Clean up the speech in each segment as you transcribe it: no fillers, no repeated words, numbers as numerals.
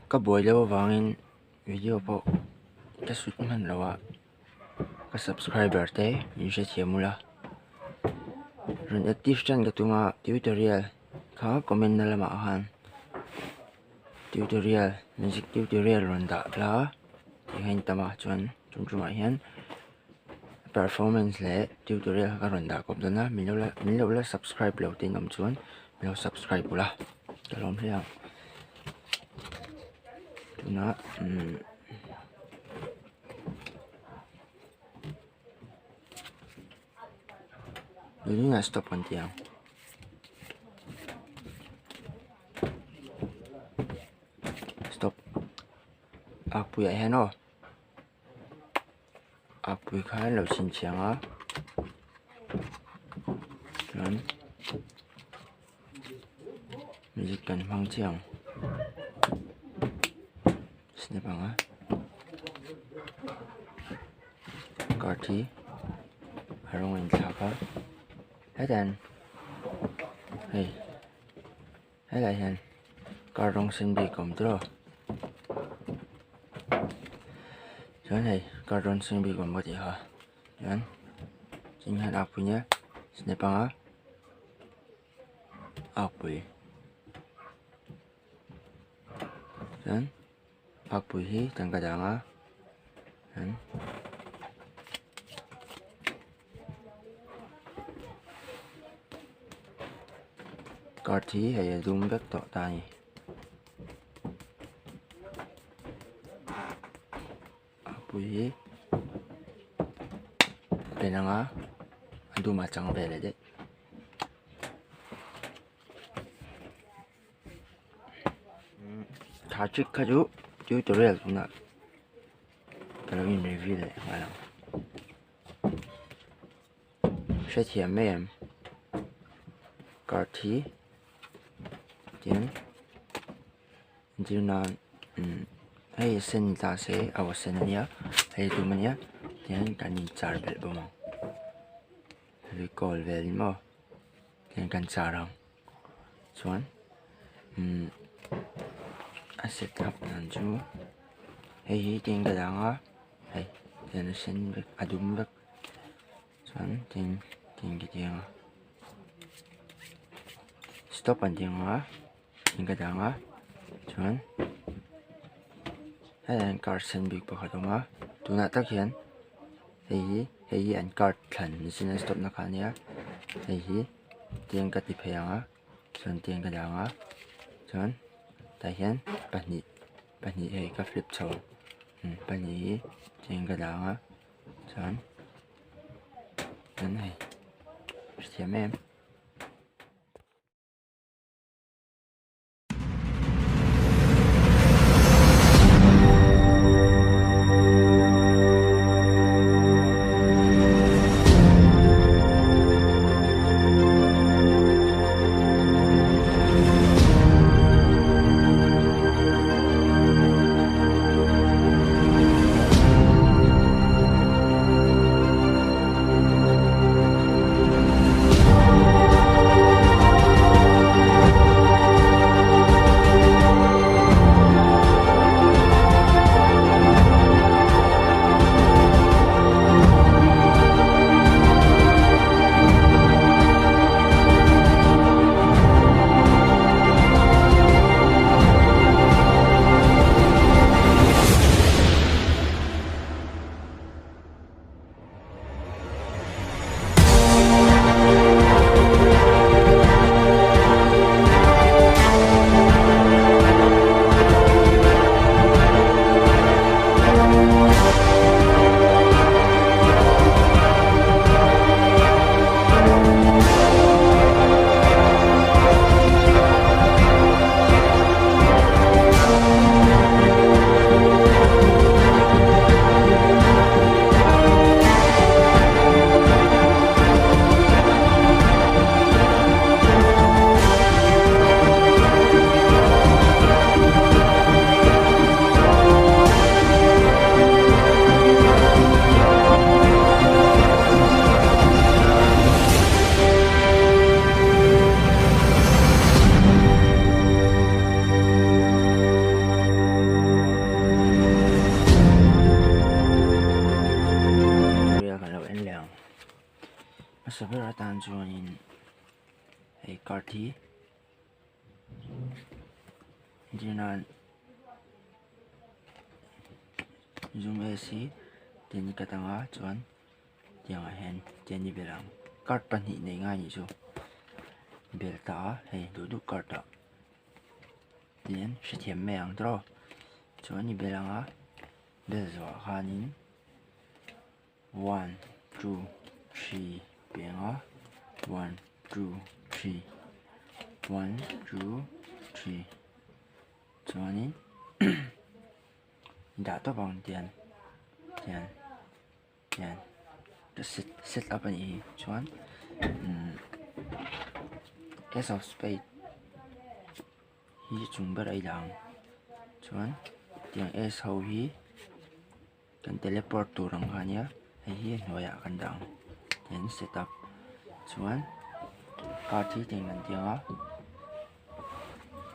Ka buai deuh avangin video pawh ka shoot hman lo a, ka subscriber te min hrethiam ula. Rawn active tan ka tum a tutorial kha comment na lamah khan tutorial music tutorial rawn dah la tih kha a intam a chuan tum tumah hian performance leh tutorial kha ka rawn dah kawp dawn a min lo la min lo la subscribe lo te in awm chuan min lo subscribe ula ka lawm hle ang tunah umm. Tunah stop kan ti ang stop a puiah hian aw a pui kha an lo chhinchhiang a chuan music kan hmang chiah ang snap ang a card hi a rawng a inthlak a hetah hian hei helaiah hian car rawng sen bik a awm tawh chuan hei car rawng sen bik a awm ka tih kha chuan tin hian a pui nia snap anga a pui chuan a pui hi tangka dang a chuan. Card hi hei a dum vek tawh ta a ni a pui hi pen anga a dum a chang ve leh daih. Tha trick kha chu tutorial tunah ka lo in review leh nghal ang. Hrethiam mai em card hi tin entir nan umm hei a sen ni ta se aw a sen ania hei a dum ania tihian kan in char belh bawm ang recall vel in maw tihian kan char ang chuan umm a set up dan chu hei hi tin ka dang a hei tihian a sen vek a dum vek chuan tin tin ka ti ang a stop an ti ang a tin ka dang a chuan hetah hian car sen bik pakhat a awm a tunah tak hian hei hi hei hi an card thlan nichin a stop na kha ania hei hi tiang ka ti phei ang a chuan tiang ka dang a chuan tah hian pahnih pahnih hei ka flip chho pahnih hi tiang ka dang a chuan chuan hei hrethiam em. Hei card hi entir nan zoom ac tian i cut anga chuan tiangah hian tian i bel ang card pahnih nei ngai anih chu bel ta a hei duh duh card ah tian hrethiam mai ang tawh chuan i bel anga bel zawhah khanin. One two three piang a one two three one two three chuanin dah tawp ang tian tian tian ka set set up a nih hi chuan umm ace of spade hi chung ber a i dah ang chuan tiang ace ho hi. Kan teleport tur ang kha ania hei hi a hnuaiah kan dah ang tin set up chuan card hi tiang kan ti ang a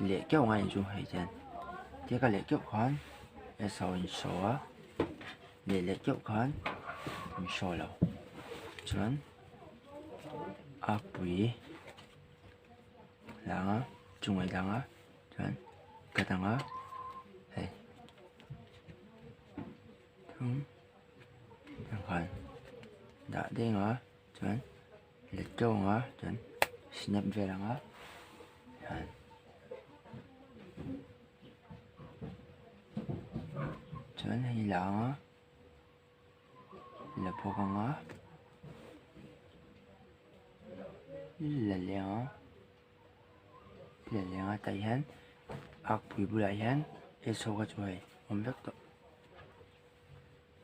leh keuh ngai chu hei hian tia ka leh keuh khan s ho in show a leh leh keuh khan in show lo chuan a pui lang a chungah lang a chuan ka dang a hei. Thum pakhat dah deng a chuan let tawng a chuan snap vel ang a chuan chuan hei la ang a la bawk ang a la leh ang a la leh ang a tah hian ak pui bulah hian s ho kha chu hei awm vek tawh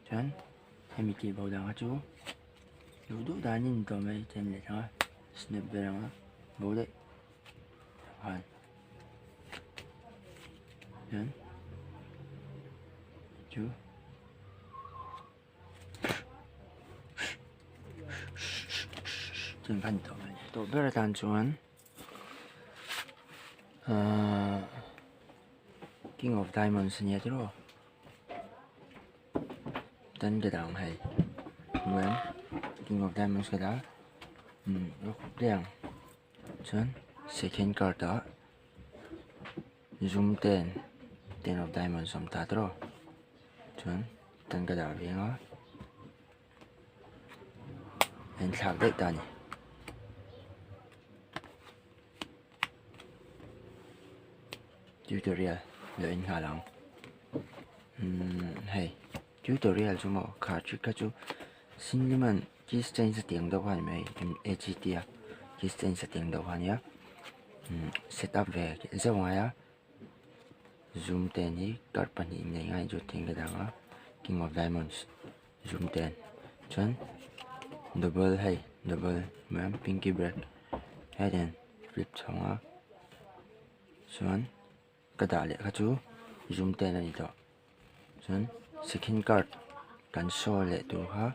chuan hemi tih bo dan kha chu duh duh danin ni tawh mai chuan leh ang a snap vel ang a bo daih khan chuan chu. Chuan khan tawh mai tawh ber atan chuan ahh king of diamonds ania tiraw tan ka dah ang hei chuan king of diamonds ka dah a umm daih ang chuan second card ah zoom ten ten of diamonds a awm ta tiraw chuan tan ka dah ve ang a a inthlak daih ta a ni. Tutorial lo en nghal ang umm hei tutorial chu maw kha trick kha chu Cinliman keys change a tih ang deuh kha a ni mai a g t a keys change a tih ang deuh kha a nia umm set up ve zeuh ngai a zoom ten hi card pahnih nei ngai chu teng ka dang a king of diamonds zoom ten chuan double hei double pinky break hetiang flip chhawng a chuan ka dah leh kha chu zoom ten a ni tawh chuan second card kan show leh tur kha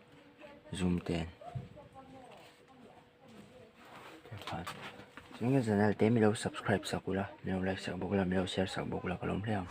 zoom ten chuan ka channel te milo subscribe sak ula milo like sak bawk ula milo share sak bawk ula ka lawm hle ang.